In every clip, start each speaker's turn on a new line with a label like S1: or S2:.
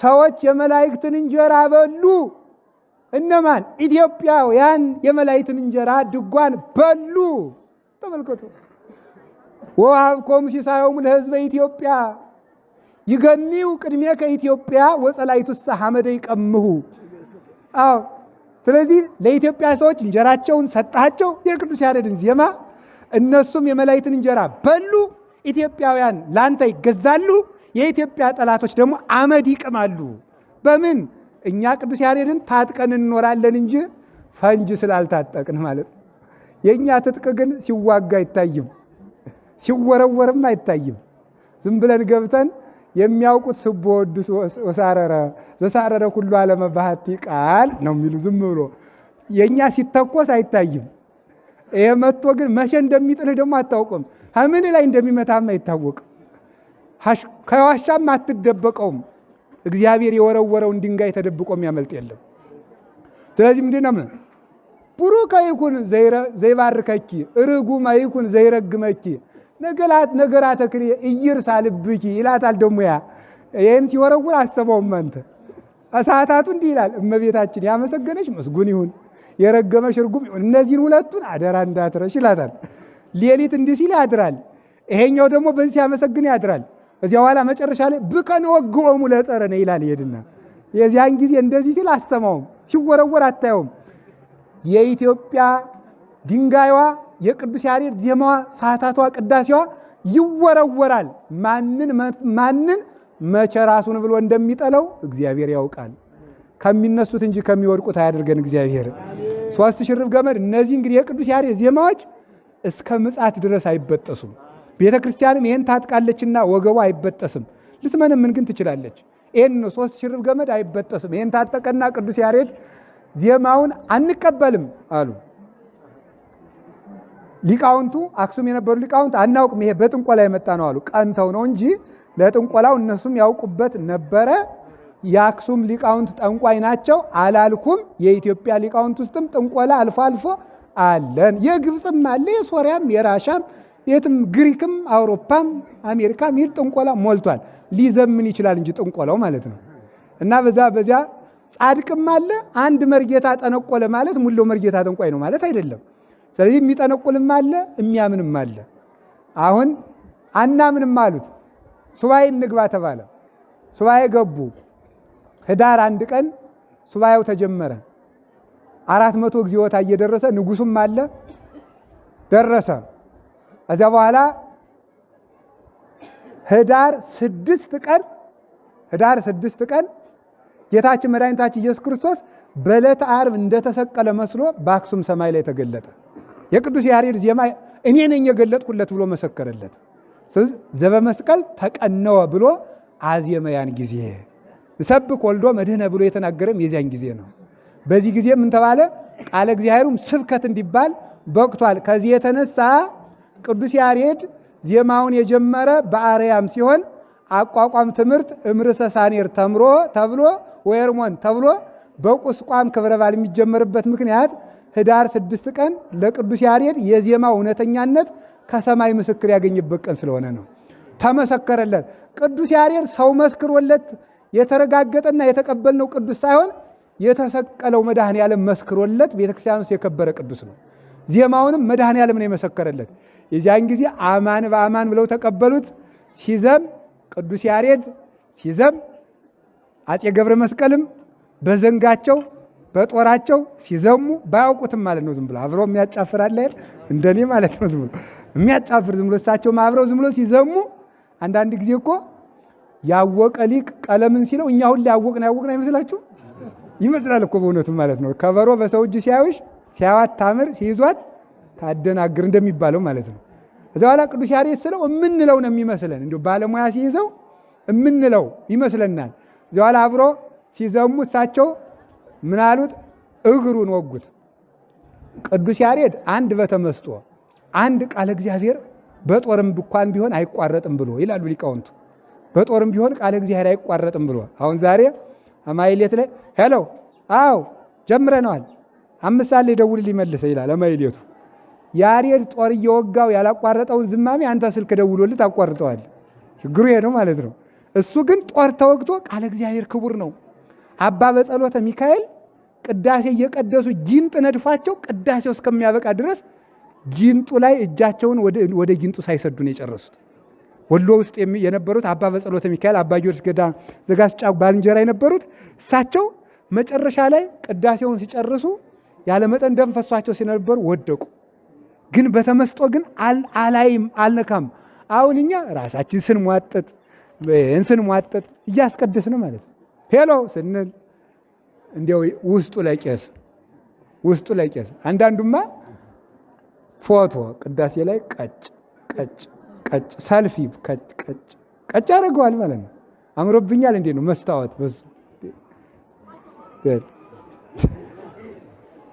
S1: ሰዎች የመላእክትን እንጀራ በሉ። እነማን? ኢትዮጵያውያን የመላእክትን እንጀራ ድጓን በሉ። ተመልከቱ። ወሀብኮሙ ሲሳዮሙ ለሕዝበ ኢትዮጵያ ይገኒው ቅድሜከ ኢትዮጵያ ወጸላይቱሰ ሐመደ ይቀምሁ። አዎ፣ ስለዚህ ለኢትዮጵያ ሰዎች እንጀራቸውን ሰጣቸው፣ የቅዱስ ያሬድን ዜማ። እነሱም የመላእክትን እንጀራ በሉ። ኢትዮጵያውያን ላንተ ይገዛሉ፣ የኢትዮጵያ ጠላቶች ደግሞ አመድ ይቅማሉ። በምን? እኛ ቅዱስ ያሬድን ታጥቀን እንኖራለን እንጂ ፈንጅ ስላልታጠቅን ማለት ነው። የእኛ ትጥቅ ግን ሲዋጋ አይታይም፣ ሲወረወርም አይታይም። ዝም ብለን ገብተን የሚያውቁት ስቦ ወዱስ ወሳረረ ዘሳረረ ሁሉ ዓለመ ባህቲ ቃል ነው የሚሉ፣ ዝም ብሎ የእኛ ሲተኮስ አይታይም። ይሄ መጥቶ ግን መቼ እንደሚጥልህ ደግሞ አታውቅም። ከምን ላይ እንደሚመታም አይታወቅም። ከዋሻም አትደበቀውም። እግዚአብሔር የወረወረውን ድንጋይ ተደብቆ የሚያመልጥ የለም። ስለዚህ ምንድን ነው? ቡሩከ ይኩን ዘይባርከኪ ርጉመ ይኩን ዘይረግመኪ ነገራተ ክልኤ ኢይርሳ ልብኪ ይላታል። ደግሞ ያ ይህን ሲወረውር አሰበውም አንተ እሳታቱ እንዲህ ይላል። እመቤታችን ያመሰገነሽ ምስጉን ይሁን፣ የረገመሽ ርጉም ይሁን። እነዚህን ሁለቱን አደራ እንዳትረሽ ይላታል። ሌሊት እንዲህ ሲል ያድራል። ይሄኛው ደግሞ በዚህ ሲያመሰግን ያድራል። እዚያ በኋላ መጨረሻ ላይ ብከ ንወግኦሙ ለጸረነ ይላል። ይሄድና የዚያን ጊዜ እንደዚህ ሲል አሰማውም፣ ሲወረወር አታየውም። የኢትዮጵያ ድንጋይዋ፣ የቅዱስ ያሬድ ዜማዋ፣ ሰዓታቷ፣ ቅዳሴዋ ይወረወራል። ማንን ማንን መቼ ራሱን ብሎ እንደሚጠለው እግዚአብሔር ያውቃል። ከሚነሱት እንጂ ከሚወድቁት አያድርገን እግዚአብሔር። ሶስት ሽርብ ገመድ። እነዚህ እንግዲህ የቅዱስ ያሬድ ዜማዎች እስከ ምጽአት ድረስ አይበጠሱም። ቤተ ክርስቲያንም ይህን ታጥቃለችና ወገቧ አይበጠስም። ልትመነምን ግን ትችላለች። ይህን ነው፣ ሶስት ሽርብ ገመድ አይበጠስም። ይህን ታጠቀና ቅዱስ ያሬድ ዜማውን አንቀበልም አሉ። ሊቃውንቱ፣ አክሱም የነበሩ ሊቃውንት አናውቅም፣ ይሄ በጥንቆላ የመጣ ነው አሉ። ቀንተው ነው እንጂ ለጥንቆላው እነሱም ያውቁበት ነበረ። የአክሱም ሊቃውንት ጠንቋይ ናቸው አላልኩም። የኢትዮጵያ ሊቃውንት ውስጥም ጥንቆላ አልፎ አልፎ አለን። የግብፅም አለ፣ የሶሪያም፣ የራሻም፣ የትም ግሪክም፣ አውሮፓም፣ አሜሪካም ይህ ጥንቆላ ሞልቷል። ሊዘምን ይችላል እንጂ ጥንቆላው ማለት ነው። እና በዛ በዚያ ጻድቅም አለ። አንድ መርጌታ ጠነቆለ ማለት ሙሉ መርጌታ ጠንቋይ ነው ማለት አይደለም። ስለዚህ የሚጠነቁልም አለ፣ የሚያምንም አለ። አሁን አናምንም አሉት። ሱባኤ እንግባ ተባለ። ሱባኤ ገቡ። ህዳር 1 ቀን ሱባኤው ተጀመረ። 400 እግዚኦታ እየደረሰ ንጉሱም አለ ደረሰ። ከዚያ በኋላ ህዳር 6 ቀን፣ ህዳር 6 ቀን ጌታችን መድኃኒታችን ኢየሱስ ክርስቶስ በዕለተ ዓርብ እንደተሰቀለ መስሎ በአክሱም ሰማይ ላይ ተገለጠ። የቅዱስ ያሬድ ዜማ እኔ ነኝ የገለጥኩለት ብሎ መሰከረለት። ዘበመስቀል ተቀነወ ብሎ አዜመ። ያን ጊዜ ሰብክ ወልዶ መድህነ ብሎ የተናገረም የዚያን ጊዜ ነው። በዚህ ጊዜ ምን ተባለ? ቃለ እግዚአብሔሩም ስብከት እንዲባል በቅቷል። ከዚህ የተነሳ ቅዱስ ያሬድ ዜማውን የጀመረ በአርያም ሲሆን አቋቋም ትምህርት እምርሰ ሳኔር ተምሮ ተብሎ ወኤርሞን ተብሎ በቁስቋም ክብረ በዓል የሚጀመርበት ምክንያት ህዳር 6 ቀን ለቅዱስ ያሬድ የዜማው እውነተኛነት ከሰማይ ምስክር ያገኘበት ቀን ስለሆነ ነው። ተመሰከረለት። ቅዱስ ያሬድ ሰው መስክሮለት የተረጋገጠና የተቀበልነው ቅዱስ ሳይሆን የተሰቀለው መድኃኔ ዓለም መስክሮለት ቤተክርስቲያን ውስጥ የከበረ ቅዱስ ነው። ዜማውንም መድኃኔ ዓለም ነው የመሰከረለት። የዚያን ጊዜ አማን በአማን ብለው ተቀበሉት። ሲዘም ቅዱስ ያሬድ ሲዘም አፄ ገብረ መስቀልም በዘንጋቸው በጦራቸው ሲዘሙ ባያውቁትም ማለት ነው። ዝም ብሎ አብረው የሚያጫፍር አለ አይደል? እንደኔ ማለት ነው። ዝም ብሎ የሚያጫፍር፣ ዝም ብሎ እሳቸውም አብረው ዝም ብሎ ሲዘሙ። አንዳንድ ጊዜ እኮ ያወቀ ሊቅ ቀለምን ሲለው እኛ ሁሌ ያወቅን ያወቅን አይመስላችሁ? ይመስላል እኮ በእውነቱ ማለት ነው። ከበሮ በሰው እጅ ሲያዩሽ ሲያዋት ታምር ሲይዟት ታደናግር እንደሚባለው ማለት ነው። እዛ በኋላ ቅዱስ ያሬድ ስለው የምንለው ነው የሚመስለን፣ እንዲሁ ባለሙያ ሲይዘው የምንለው ይመስለናል። እዛ በኋላ አብሮ ሲዘሙ እሳቸው ምን አሉት? እግሩን ወጉት። ቅዱስ ያሬድ አንድ በተመስጦ አንድ ቃለ እግዚአብሔር በጦርም እንኳን ቢሆን አይቋረጥም ብሎ ይላሉ ሊቃውንቱ። በጦርም ቢሆን ቃለ እግዚአብሔር አይቋረጥም ብሎ። አሁን ዛሬ አማይሌት ላይ hello፣ አው ጀምረነዋል፣ 5 ሰዓት ላይ ደውልልኝ መልሰህ ይላል አማይሌቱ። ያሬድ ጦር እየወጋው ያላቋረጠውን ዝማሜ አንተ ስልክ ደውሎልህ ታቋርጠዋል። ችግሩ ይሄ ነው ማለት ነው። እሱ ግን ጦር ተወግቶ ቃለ እግዚአብሔር ክቡር ነው። አባ በጸሎተ ሚካኤል ቅዳሴ እየቀደሱ ጊንጥ ነድፏቸው ቅዳሴው እስከሚያበቃ ድረስ ጊንጡ ላይ እጃቸውን ወደ ጊንጡ ሳይሰዱ ነው የጨረሱት። ወሎ ውስጥ የነበሩት አባ በጸሎተ ሚካኤል፣ አባ ጊዮርጊስ ገዳ ዘጋስጫ ባልንጀራ የነበሩት እሳቸው መጨረሻ ላይ ቅዳሴውን ሲጨርሱ ያለመጠን ደም ፈሷቸው ሲነበሩ ወደቁ። ግን በተመስጦ ግን አላይም አልነካም። አሁን እኛ ራሳችን ስንሟጥጥ ስንሟጥጥ እያስቀደስን ማለት ነው። Hello ስንል እንዲያው ውስጡ ላይ ቄስ ውስጡ ላይ ቄስ አንዳንዱማ ፎቶ ቅዳሴ ላይ ቀጭ ቀጭ ቀጭ ሰልፊ ቀጭ ቀጭ ቀጭ ያደርገዋል ማለት ነው። አምሮብኛል እንዴ ነው መስታወት በሱ።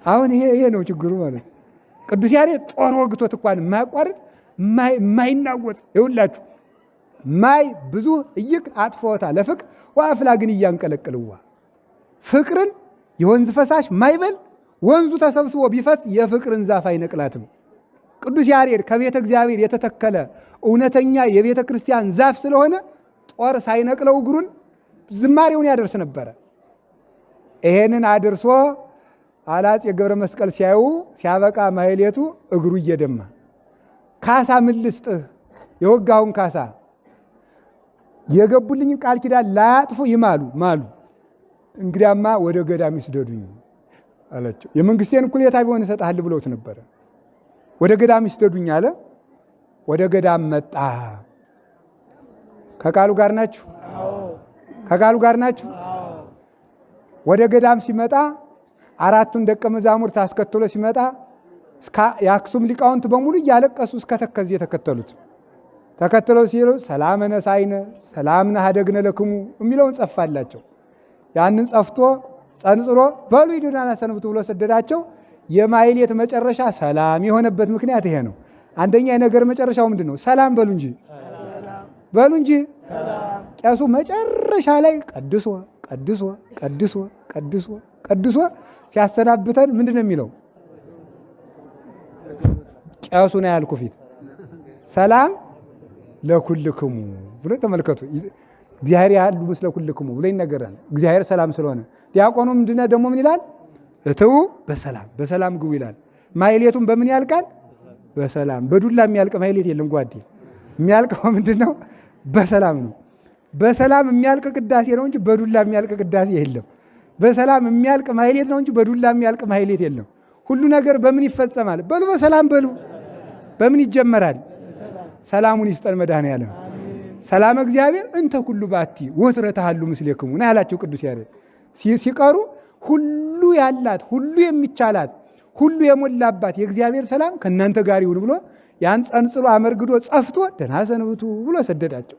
S1: አሁን ይሄ ነው ችግሩ ማለት ነው። ቅዱስ ያሬድ ጦር ወግቶት እንኳን የማያቋርጥ የማይናወጥ ይኸውላችሁ ማይ ብዙ እይቅ አጥፎታ ለፍቅር ወአፍላ ግን እያንቀለቅልዋ ፍቅርን የወንዝ ፈሳሽ ማይበል ወንዙ ተሰብስቦ ቢፈስ የፍቅርን ዛፍ አይነቅላትም። ቅዱስ ያሬድ ከቤተ እግዚአብሔር የተተከለ እውነተኛ የቤተ ክርስቲያን ዛፍ ስለሆነ ጦር ሳይነቅለው እግሩን ዝማሬውን ያደርስ ነበረ። ይሄንን አድርሶ አፄ ገብረ መስቀል ሲያዩ ሲያበቃ ማህሌቱ እግሩ እየደማ ካሳ ምን ልስጥህ? የወጋውን ካሳ የገቡልኝን ቃል ኪዳን ላያጥፉ ይማሉ ማሉ። እንግዲያማ ወደ ገዳም ይስደዱኝ አላቸው። የመንግስቴን እኩሌታ ቢሆን እሰጥሃለሁ ብለውት ነበረ። ወደ ገዳም ይስደዱኝ አለ። ወደ ገዳም መጣ። ከቃሉ ጋር ናችሁ? ከቃሉ ጋር ናችሁ? ወደ ገዳም ሲመጣ አራቱን ደቀ መዛሙርት አስከትሎ ሲመጣ የአክሱም ሊቃውንት በሙሉ እያለቀሱ እስከ ተከዜ ተከተሉት። ተከትለው ሲሉ ሰላም ነሳይነ ሰላም ነሀደግነ ለክሙ የሚለውን ጸፋላቸው። ያንን ጸፍቶ ጸንጽሮ በሉ ሂዱና ሰንብቱ ብሎ ሰደዳቸው። የማህሌት መጨረሻ ሰላም የሆነበት ምክንያት ይሄ ነው። አንደኛ የነገር መጨረሻው ምንድን ነው? ሰላም በሉ እንጂ በሉ እንጂ። ቄሱ መጨረሻ ላይ ቀድሶ ቀድሶ ቀድሶ ቀድሶ ቀድሶ ሲያሰናብተን ምንድን ነው የሚለው? ቄሱ ነው ያልኩ ፊት ሰላም ለኩልክሙ ብሎ ተመልከቱ። እግዚአብሔር ያህሉ ምስለ ኩልክሙ ብሎ ይነገራል። እግዚአብሔር ሰላም ስለሆነ ዲያቆኑ ምንድነው ደግሞ ምን ይላል? እትዉ በሰላም በሰላም ግቡ ይላል። ማህሌቱም በምን ያልቃል? በሰላም። በዱላ የሚያልቅ ማህሌት የለም ጓዴ። የሚያልቀው ምንድነው? በሰላም ነው። በሰላም የሚያልቅ ቅዳሴ ነው እንጂ በዱላ የሚያልቅ ቅዳሴ የለም። በሰላም የሚያልቅ ማህሌት ነው እንጂ በዱላ የሚያልቅ ማህሌት የለም። ሁሉ ነገር በምን ይፈጸማል? በሉ በሰላም በሉ። በምን ይጀመራል? ሰላሙን ይስጠን መድኃኔዓለም። ሰላም እግዚአብሔር እንተ ኩሉ ባቲ ወትረ ተሃሉ ምስሌክሙ ነው ያላቸው ቅዱስ ያሬድ ሲቀሩ ሁሉ ያላት ሁሉ የሚቻላት ሁሉ የሞላባት የእግዚአብሔር ሰላም ከእናንተ ጋር ይሁን ብሎ ያን ጸንጽሎ አመርግዶ ጸፍቶ ደህና ሰንብቱ ብሎ ሰደዳቸው።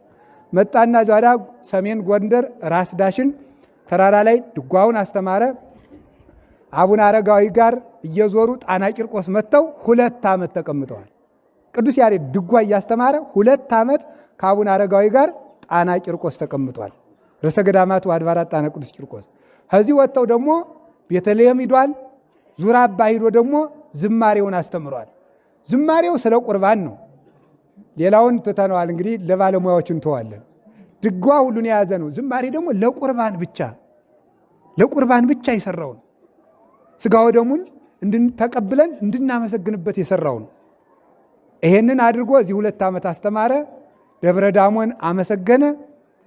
S1: መጣና ዛዳ ሰሜን ጎንደር ራስ ዳሽን ተራራ ላይ ድጓውን አስተማረ። አቡነ አረጋዊ ጋር እየዞሩ ጣና ቂርቆስ መጥተው 2 ዓመት ተቀምጠዋል። ቅዱስ ያሬድ ድጓ እያስተማረ 2 ዓመት ከአቡነ አረጋዊ ጋር ጣና ቂርቆስ ተቀምጧል። ርዕሰ ገዳማቱ አድባራት ጣና ቅዱስ ቂርቆስ። ከዚህ ወጥተው ደግሞ ቤተልሔም ሂዷል። ዙር አባ ሂዶ ደግሞ ዝማሬውን አስተምሯል። ዝማሬው ስለ ቁርባን ነው። ሌላውን ትተነዋል፣ እንግዲህ ለባለሙያዎች እንተዋለን። ድጓ ሁሉን የያዘ ነው። ዝማሬ ደግሞ ለቁርባን ብቻ ለቁርባን ብቻ የሰራው ነው። ስጋ ወደሙን ተቀብለን እንድናመሰግንበት የሰራው ነው። ይሄንን አድርጎ እዚህ 2 ዓመት አስተማረ። ደብረ ዳሞን አመሰገነ።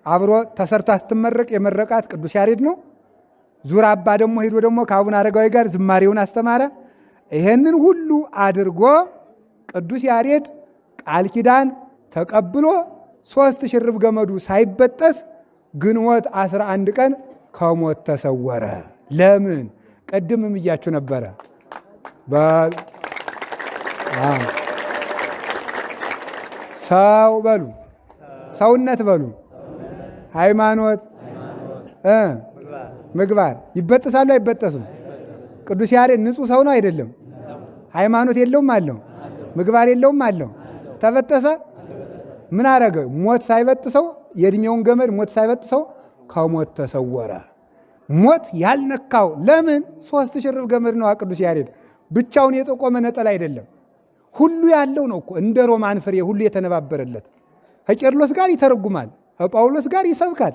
S1: አብሮ ተሰርታ ስትመረቅ የመረቃት ቅዱስ ያሬድ ነው። ዙር አባ ደግሞ ሄዶ ደግሞ ከአቡነ አረጋዊ ጋር ዝማሬውን አስተማረ። ይሄንን ሁሉ አድርጎ ቅዱስ ያሬድ ቃል ኪዳን ተቀብሎ 3 ሽርብ ገመዱ ሳይበጠስ ግንቦት 11 ቀን ከሞት ተሰወረ። ለምን? ቅድምም እያችሁ ነበረ። ሰው በሉ፣ ሰውነት በሉ፣ ሃይማኖት፣ ምግባር ይበጠሳሉ አይበጠሱም? ቅዱስ ያሬድ ንጹህ ሰው ነው አይደለም? ሃይማኖት የለውም አለው፣ ምግባር የለውም አለው። ተበጠሰ? ምን አረገ? ሞት ሳይበጥሰው የእድሜውን ገመድ ሞት ሳይበጥሰው ከሞት ተሰወረ። ሞት ያልነካው ለምን? 3 ሽርብ ገመድ ነው ቅዱስ ያሬድ ብቻውን የጠቆመ ነጠላ አይደለም። ሁሉ ያለው ነው እኮ እንደ ሮማን ፍሬ ሁሉ የተነባበረለት። ከቄርሎስ ጋር ይተረጉማል። ከጳውሎስ ጋር ይሰብካል፣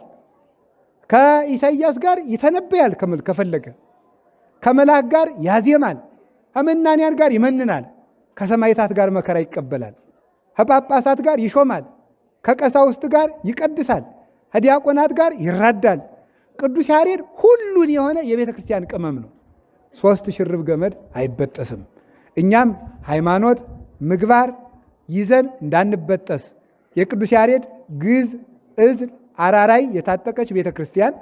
S1: ከኢሳይያስ ጋር ይተነበያል፣ ከፈለገ ከመልአክ ጋር ያዜማል፣ ከመናንያን ጋር ይመንናል፣ ከሰማዕታት ጋር መከራ ይቀበላል፣ ከጳጳሳት ጋር ይሾማል፣ ከቀሳውስት ጋር ይቀድሳል፣ ከዲያቆናት ጋር ይራዳል። ቅዱስ ያሬድ ሁሉን የሆነ የቤተ ክርስቲያን ቅመም ነው። 3 ሽርብ ገመድ አይበጠስም። እኛም ሃይማኖት ምግባር ይዘን እንዳንበጠስ የቅዱስ ያሬድ ግዕዝ፣ ዕዝል፣ አራራይ የታጠቀች ቤተ ክርስቲያን